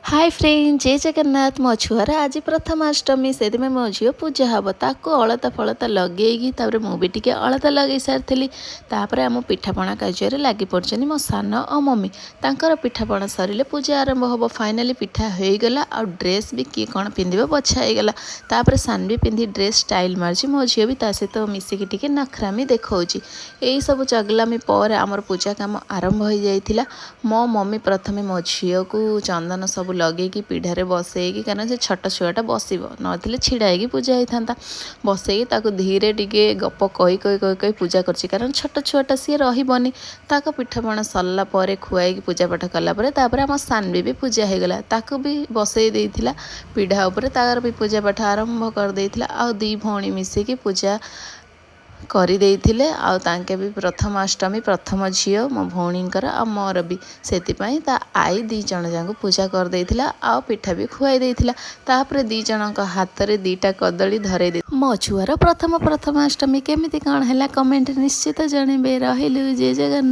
High friend, ଜୟ ଜଗନ୍ନାଥ। ମୋ ଛୁଆର ଆଜି ପ୍ରଥମାଷ୍ଟମୀ, ସେଥିପାଇଁ ମୋ ଝିଅ ପୂଜା ହେବ। ତାକୁ ଅଳତା ଫଳତା ଲଗେଇକି, ତାପରେ ମୁଁ ବି ଟିକେ ଅଳତା ଲଗେଇ ସାରିଥିଲି। ତାପରେ ଆମ ପିଠାପଣା କାର୍ଯ୍ୟରେ ଲାଗି ପଡ଼ିଛନ୍ତି ମୋ ସାନ ଆଉ ମମି। ତାଙ୍କର ପିଠାପଣା ସରିଲେ ପୂଜା ଆରମ୍ଭ ହେବ। ଫାଇନାଲି ପିଠା ହେଇଗଲା ଆଉ ଡ୍ରେସ୍ ବି କିଏ କ'ଣ ପିନ୍ଧିବ ବଛା ହେଇଗଲା। ତାପରେ ସାନ୍ଭି ପିନ୍ଧି ଡ୍ରେସ୍ ଷ୍ଟାଇଲ୍ ମାରୁଛି, ମୋ ଝିଅ ବି ତା ସହିତ ମିଶିକି ଟିକେ ନଖରାମି ଦେଖାଉଛି। ଏଇସବୁ ଚଗଲାମି ପରେ ଆମର ପୂଜା କାମ ଆରମ୍ଭ ହୋଇଯାଇଥିଲା। ମୋ ମମି ପ୍ରଥମେ ମୋ ଝିଅକୁ ଚନ୍ଦନ ସବୁ ଲଗେଇକି ପିଢ଼ାରେ ବସେଇକି, କାରଣ ସେ ଛୋଟ ଛୁଆଟା ବସିବ ନଥିଲେ ଛିଡ଼ା ହେଇକି ପୂଜା ହେଇଥାନ୍ତା, ବସେଇକି ତାକୁ ଧୀରେ ଟିକେ ଗପ କହି କହି କହି କହି ପୂଜା କରୁଛି, କାରଣ ଛୋଟ ଛୁଆଟା, ସିଏ ରହିବନି। ତାକୁ ପିଠାପଣା ସରିଲା ପରେ ଖୁଆଇକି ପୂଜା ପାଠ କଲା ପରେ, ତାପରେ ଆମ ସାନ୍ଭି ବି ପୂଜା ହେଇଗଲା। ତାକୁ ବି ବସେଇ ଦେଇଥିଲା ପିଢ଼ା ଉପରେ, ତାର ବି ପୂଜା ପାଠ ଆରମ୍ଭ କରିଦେଇଥିଲା। ଆଉ ଦୁଇ ଭଉଣୀ ମିଶିକି ପୂଜା କରିଦେଇଥିଲେ। ଆଉ ତାଙ୍କେ ବି ପ୍ରଥମାଷ୍ଟମୀ, ପ୍ରଥମ ଝିଅ ମୋ ଭଉଣୀଙ୍କର ଆଉ ମୋର ବି, ସେଥିପାଇଁ ତା ଆଈ ଦୁଇ ଜଣ ଯାଙ୍କୁ ପୂଜା କରିଦେଇଥିଲା ଆଉ ପିଠା ବି ଖୁଆଇ ଦେଇଥିଲା। ତାପରେ ଦୁଇ ଜଣଙ୍କ ହାତରେ ଦୁଇଟା କଦଳୀ ଧରେଇ ଦେଇ। ମୋ ଛୁଆର ପ୍ରଥମ ପ୍ରଥମାଷ୍ଟମୀ କେମିତି କ'ଣ ହେଲା, କମେଣ୍ଟ ନିଶ୍ଚିତ ଜଣେଇବେ। ରହିଲୁ, ଜୟ ଜଗନ୍ନାଥ।